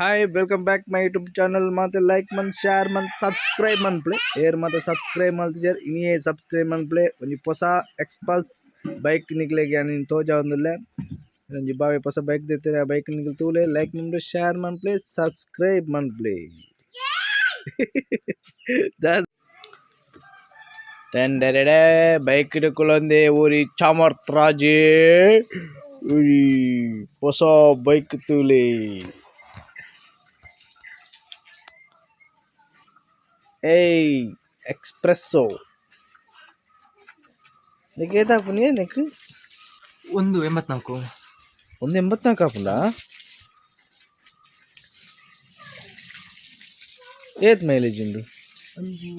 Hi, welcome back my YouTube channel. ಮಾತ like ಮನ್, share ಮನ್, ಸಬ್ಸ್ಕ್ರೈಬ್ ಮನ್ಪ್ಲೆ. ಏರ್ ಮಾತ ಸಬ್ಸ್ಕ್ರೈಬ್ ಮಲ್ತಿಜರ್, ಇನಿಯೇ ಸಬ್ಸ್ಕ್ರೈಬ್ ಮನ್ಪ್ಲೆ. ಒಂಜಿ ಪೊಸ ಎಕ್ಸ್ಪಲ್ಸ್ ಬೈಕ್ ನಿಕ್ಲೆಗ್ ಯಾನ್ ತೋಜಾವೊಂದುಲ್ಲೆ. ಒಂಜಿ ಬಾವೆ ಪೊಸ ಬೈಕ್ ದೆತ್ತೆರ್, ಆ ಬೈಕ್ ನಿಕುಲು ತೂಲೆ. ಲೈಕ್ ಮನ್ಪ್ಲೆ, ಶೇರ್ ಮನ್ಪ್ಲೆ, ಸಬ್ಸ್ಕ್ರೈಬ್ ಮನ್ಪ್ಲೆ. ಟೆಂಡೆರೆಡೆ ಬೈಕ್ ಕುಲೊಂದೆ ಊರಿ ಚಾಮರ್ತ್ರಾಜೆ. ಹೊಸ ಬೈಕ್ ತೂಲೆ. ಏಯ್ ಎಕ್ಸ್ಪ್ರೆಸ್ಸೋ ನಿಕ್ ಏತಾಪುನಿ ನಿಕ್? 1.84. 1.84 ಆಪುಂಡ? ಏತ್ ಮೈಲೇಜ್ ಉಂಡು? ಒಂಜಿ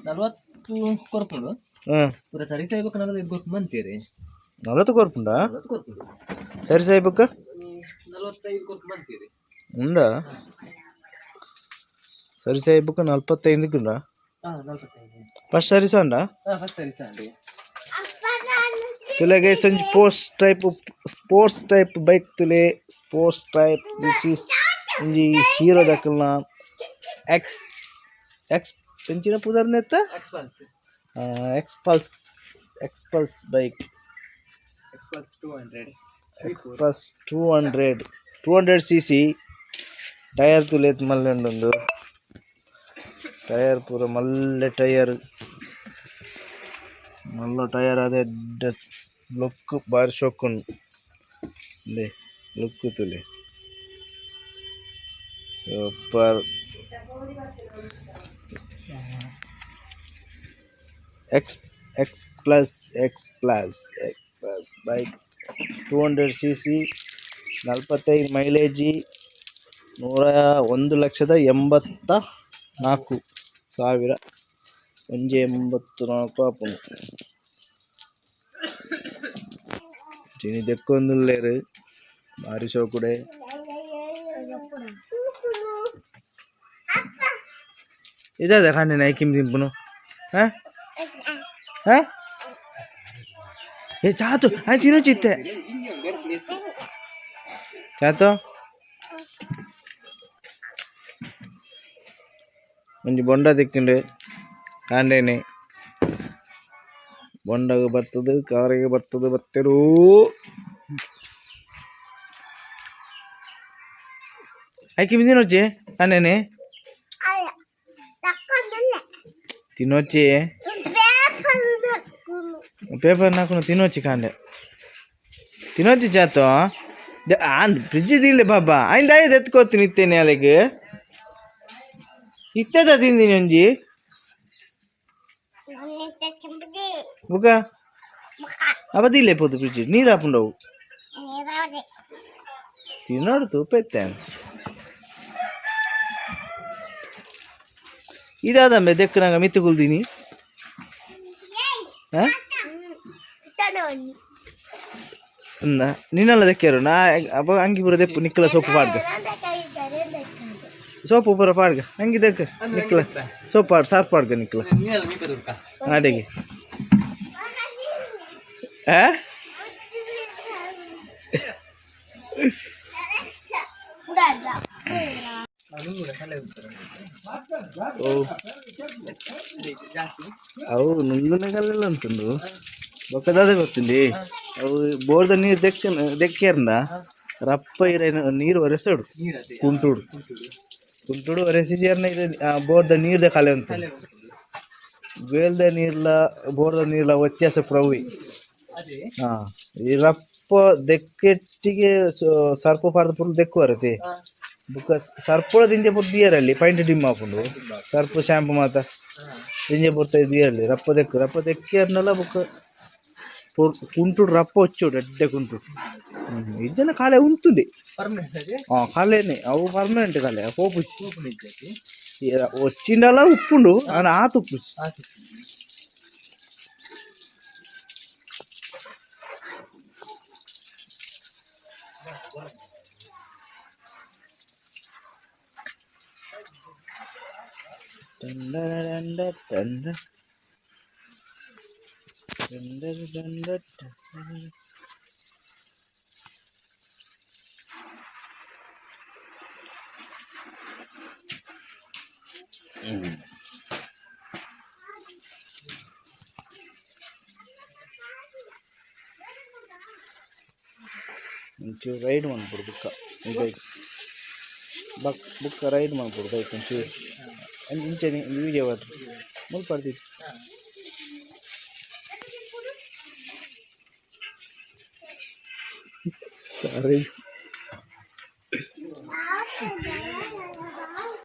40 ಕೊರ್ಪುಂಡು. ಪೂರ ಸರ್ವಿಸ್ ಆಯ್ಬೇಕು, 45 ಕೊರ್ಪು ಅಂತೀರಿ. 40 ಕೊರ್ಪುಂಡ? 40 ಕೊರ್ಪುಂಡು. ಸರಿ ಸಾಯ್ಬಕ್ಕ. 45 ಕೊರ್ಪು ಅಂತೀರಿ. ಉಂದಾ? ಸರಿ ಸಾಯ್ಬಕ್ಕ 45 ಉಂಡಾ? ಹಾಂ, 45. ಫಸ್ಟ್ ಸರ್ವಿಸ್ ಉಂಡಾ? ಹಾಂ, ಫಸ್ಟ್ ಸರ್ವಿಸ್ ಅಂಡಿ. ತುಲೆ ಗೈಸ್, ಒಂಜಿ ಸ್ಪೋರ್ಟ್ಸ್ ಟೈಪ್ ಬೈಕ್ ತುಲೆ. ಸ್ಪೋರ್ಟ್ಸ್ ಟೈಪ್, this is ಒಂಜಿ ಹೀರೋ ದಕಲ್ನ ಎಕ್ಸ್ ಎಕ್ಸ್ ಎಂಚಿನ ಪುದರ್ ನೆತ್ತ? Xpulse. Xpulse, Xpulse bike. Xpulse 200. Xpulse 200, 200 cc. Tyre ತುಲೇತ್ ಮಲ್ಲೆ ಉಂಡು. ಟೈರ್ ಪೂರ ಮಲ್ಲೆ ಟೈರ್, ಮಲ್ಲ ಟೈರ್. ಅದೆ ಎಡ್ಡೆ ಲುಕ್, ಬಾರಿ ಶೋಕು ಉಂಡು. ಉಂದೆ ಲುಕ್ ತೂಲೆ, super. X X plus X plus X plus bike, 200 cc, 45 mileage, 1,84,000. 1.84 ಆಪುಂಡು. ಇನಿ ದೆಕ್ಕೊಂದುಲ್ಲೆರ್, ಬಾರಿ ಶೋಕುಡೆ. ಇದಾದ ಕಾಂಡೆನ ಐಕಿಮ್ ತಿನ್ಪುನು? ಹಾ ಹಾ, ಏ ಚಾತು ಆಯ್ ತಿನ್ನೋಚಿತ್ತೆ ಚಾತು. ಒಂಜಿ ಬೊಂಡ ತಿಕ್ಕುಂಡು ಕಾಂಡೇನೆ. ಬೊಂಡಗ್ ಬರ್ತದೆ, ಕಾರಿಗೆ ಬರ್ತದೆ, ಬತ್ತೆರು. ಐಕಿ ತಿನ್ನೋಚಿ ಕಾಂಡೇನೆ, ತಿನ್ನೋಚಿ. ಪೇಪರ್ ನಾಕುನು ತಿನ್ನೋಚಿ ಕಾಂಡೆ, ತಿನ್ನೋಚಿ ಚಾತು. ಆಂಡ್ ಫ್ರಿಜ್ ದಿಲ್ಲೆ ಬಾಬಾ. ಆಯ್ದ ಆಯ್ದು ಎತ್ಕೋತೀನಿ ಇತ್ತೇನೆ ಅಲೆಗ್. ಇತ್ತದ ತಿಂದಿನಿ ಒಂಜಿ ಬುಕ ಅವ ದಿಲ್ಲೆ ಪೋದು. ಫ್ರಿಜ್ ನೀರು ಹಾಪುಂಡವು. ತಿನ್ನೋಡು ತೂಪೆತ್ತೆ. ಇದಾದಂಬೆ ದೆಕ್ಕನಾಗ ಮಿತ್ತು ಕುಲ್ದಿನಿ. ಹಾ, ನಿನ್ನೆಲ್ಲ ದೆಕ್ಕಾರು ನಾ ಅಪ್ಪ. ಅಂಗಿ ಪೂರ ದೆಪ್ಪು ನಿಕ್ಕಲ, ಸೋಪು ಪಾಡ್ಗ, ಸೋಪು ಪೂರ ಪಾಡ್ಗ. ಅಂಗಿ ದೆಕ್ಕ ನಿಕ್ಕಲ, ಸೋಪ್ ಪಾಡ್, ಸಾರ್ಪ್ ಪಾಡ್ಗ ನಿಕ್ಕಲ. ಆಡೆಗೆ ಆ ಓ ಅವು ನುಂಗುನ ಕಲ್ಲೆಲ್ಲ ಉಂಟುಂಡು. ಬೊಕ್ಕದಾದ ಗೊತ್ತುಂಡಿ, ಅವು ಬೋರ್ದ ನೀರು ದೆಕ್ಕ ದೆಕ್ಕೇರ್ಂಡ ರಪ್ಪ ಇರ ನೀರು ಒರೆಸೋಡು. ಕುಂಟುಡು ಕುಂಟುಡು ಒರೆಸಿ ಸೇರ್ನ ಬೋರ್ದ ನೀರ್ದ ಕಲೆ ಉಂಟು. ವೇಲ್ದ ನೀರ್ಲ ಬೋರ್ದ ನೀರ್ಲ ವ್ಯತ್ಯಾಸ ಪ್ರವಿ. ಹಾ, ಈ ರಪ್ಪ ದೆಕ್ಕೆಟ್ಟಿಗೆ ಸರ್ಪ ಪಾಡ್ದು ಪುಲ್ ದೆಕ್ಕುವರತೆ. ಬುಕ್ಕ ಸರ್ಪೊಳ ದಿಂಜ ಪುರ್ ದಿಯರಲ್ಲಿ ಪೈಂಟ್ ಡಿಮ್ ಆಪುಂಡು. ಸರ್ಪು ಶಾಂಪು ಮಾತ ದಿಂಜ ಪುರ್ತ ದಿಯರಲ್ಲಿ ರಪ್ಪ ದೆಕ್ಕು ರಪ್ಪ ದೆಕ್ಕೇರ್ನಲ. ಬುಕ್ಕ ಕುಂಟುಡು ರಪ್ಪ ಹೊಚ್ಚೋಡು, ಎಡ್ಡೆ ಕುಂಟುಡು. ಇಜ್ಜನ ಕಾಲೆ ಉಂತುಂಡೆ. ಹಾಂ, ಕಾಲೇನೆ ಅವು ಪರ್ಮನೆಂಟ್ ಕಾಲೆ ಪೋಪುಜಿ. వచ్చిండలా ఉప్పుండు అని ఆ తుప్పు. ಒಂಚೂರು ರೈಡ್ ಮನ್ಪೊಡು ಬುಕ್ಕ ಈ ಬೈಕ್ ಬಕ್ ಬುಕ್ಕ ರೈಡ್ ಮನ್ಪೊಡು ಬೈಕ್ ಒಂಚೂರು ಇಂಚನೆ ವೀಡಿಯೋ ಬರ್ತದೆ ಮುಲ್ಪ ಸರಿ.